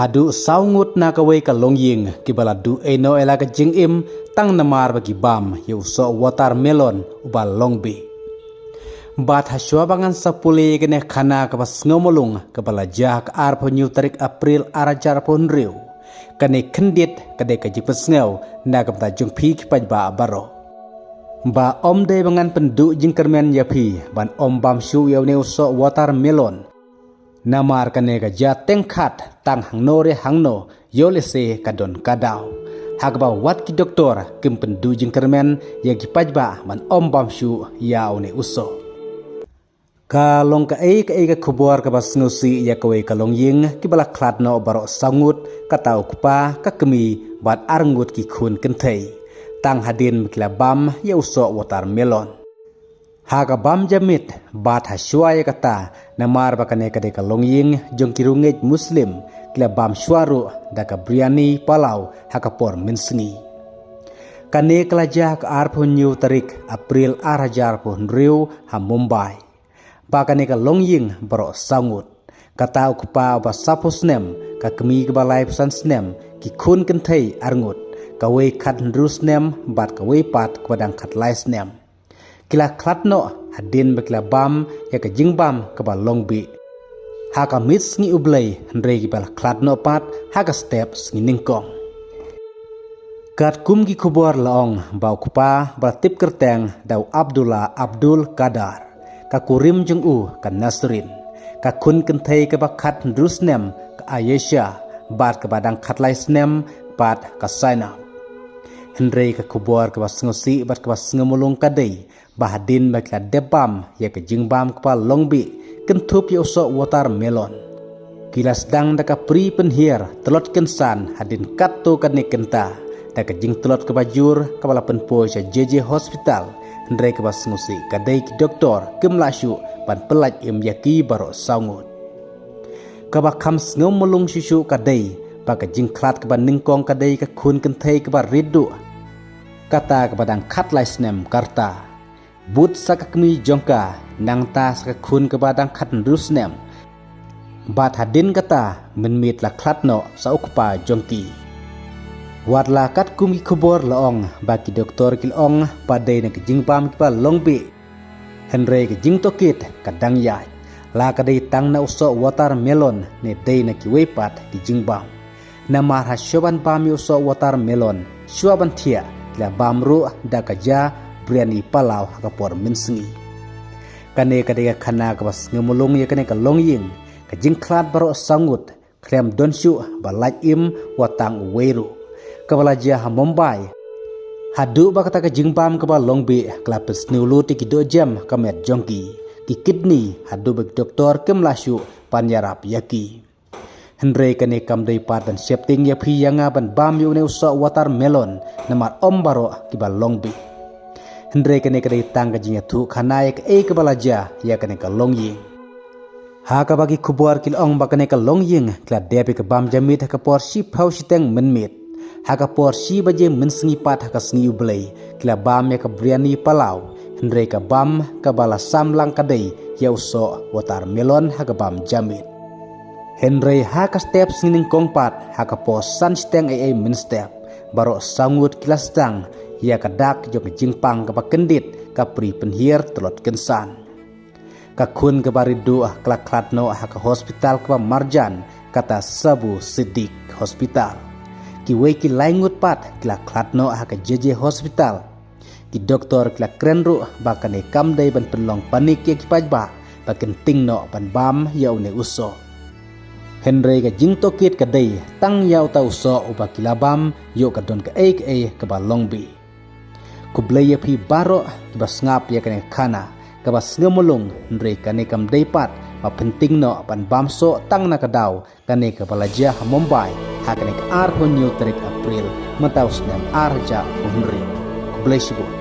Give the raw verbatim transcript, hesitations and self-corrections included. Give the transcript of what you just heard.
Haduh saw ngut na kawei ka longïing kiba la duh ei noh ei la ka jingim tang namar ba ki bam ïa u soh watermelon uba long bih. Bad hashwa ba ngan sa pule ïa kane ka khana kaba sngew mulung kaba la jia ha ka arphew hynñiew tarik April ar hajar arphew hynriew, kane khyndiat ka dei ka jingpynsngew na ka bynta jong phi ki paidbah baroh. Ba ym dei ba ngan pynduh jingkyrmen ïa phi ban ym bam shuh ïa une u soh watermelon. Namar kane ka jia teng khat tang hangno re hangno, ïoh lehse ka don ka daw. Ha kaba wat ki doktor kim pynduh jingkyrmen ïa ki paidbah ban ym bam shuh ïa une u soh. Ka long kaei kaei ka khubor kaba sngewsih ïa kawei ka longïing kiba la khlad noh baroh saw ngut, kata u kpa, ka kmie bad ar ngut ki khun kynthei. Tang hadien ba ki la bam ïa u soh watermelon. Ha ka bam ja miet bad hashwa ïa kata, namar ba kane ka dei ka longïing jong ki riewngeit Muslim, ki la bam shwa ruh da ka biryani palaw ha ka por mynsngi. Kane ka la jia ha ka arphew hynñiew tarik April ar hajar arphew hynriew ha Mumbai. Ba kane ka longïing baroh saw ngut. Kata u kpa uba saphew snem, ka kmie kaba laiphew san snem, ki khun kynthei ar ngut, kawei khathynriew snem bad kawei pat kaba dang khatlai snem. Ki la khlad noh hadien ba ki la bam ïa ka jingbam kaba long bih ha ka miet sngi U Blei, hynrei kiba la khlad noh pat ha ka step sngi nyngkong. Katkum ki khubor la ong ba u kpa ba la tip kyrteng da u Abdullah Abdul Kader, ka kurim jong u ka Nasrin, ka khun kynthei kaba khathynriew snem ka Ayesha, bad kaba dang khatlai snem pat ka Sainab. Hynrei ka khubor kaba sngewsih bad kaba sngewmulung ka dei ba hadien ba ki la dep bam ïa ka jingbam kaba long bih kynthup ïa u soh watermelon, ki la sdang da ka pri pynhiar tlot kynsan hadien katto katne kynta da ka jingtlot kaba jur kaba la pynpoi sha J J Hospital, hynrei kaba sngewsih ka dei ki doktor kim lah shuh ban pyllait im ïa ki baroh saw ngut. Kaba kham sngewmulung shuh shuh ka dei ba ka jingkhlad kaba nyngkong ka dei ka khun kynthei kaba rit duh, kata kaba dang khatlai snem ka rta, bud sa ka kmie jong ka, nangta sa ka khun kaba dang khathynriew snem. Bad hadien kata mynmiet la khlad noh sa u kpa jong ki. Wat la katkum ki khubor la ong ba ki doktor ki la ong ba dei na ka jingbam kiba long bih, hynrei ka jingtohkit ka dang ïaid, la ka dei tang na u soh watermelon ne dei na kiwei pat ki jingbam. Namar hashwa ban bam ïa u soh watermelon, shwa ban thiah ki la bam ruh da ka jia biryani palaw ha ka por mynsngi. Kane ka dei ka khana kaba sngewmulung ïa kane ka longïing, ka jingkhlad baroh saw ngut, khlem don shuh ba lait im wat tang uwei ruh, kaba la jia ha Mumbai. Haduh ba kata ka jingbam kaba long bih ka la pynsniew lut ïa ki dohjem ka met jong ki, ki kidney, haduh ba ki doktor kim lah shuh ban ïarap ïa ki. Hynrei kane kam dei pat ban sheptieng ïa phi ïa nga ban bam ïa une u soh watermelon, namar ym baroh kiba long bih. Hynrei kane ka dei tang ka jingïathuh khana ïa kaei kaba la jia ïa kane ka longïing. Ha kaba ki khubor ki la ong ba kane ka longïing ki la dep ïa ka bam ja miet ha ka por shiphew shiteng mynmiet. Ha ka por shi baje mynsngi pat ha ka sngi U Blei ki la bam ïa ka biryani palaw, hynrei ka bam kaba la sam lang ka dei ïa u soh watermelon ha ka bam ja miet. Hynrei ha ka step sngi nyngkong pat ha ka por san shiteng eiei mynstep, baroh saw ngut ki la sdang ïa ka dak jong ka jingpang kaba kyndit, ka pri pynhiar tlot kynsan. Ka khun kaba rit duh ka la khlad noh ha ka hospital kaba marjan, kata Sabu Siddique Hospital. Kiwei ki lai ngut pat ki la khlad noh ha ka J J Hospital. Ki doktor ki la kren ruh ba kane kam dei ban pynlong panik ïa ki paidbah ba kin tieng noh ban bam ïa une u soh. Hynrei ka jingtohkit ka dei tang ïa uta u soh uba ki la bam, ïoh ka don kaei kaei kaba long bih. Khublei ïa phi baroh kiba sngap ïa kane ka khana kaba sngewmulung, hynrei kane kam dei pat ba phin tieng noh ban bam soh tang na ka daw kane kaba la jia ha Mumbai ha kane ka arphew hynñiew tarik April mynta u snem ar hajar arphew hynriew. Khublei shibun.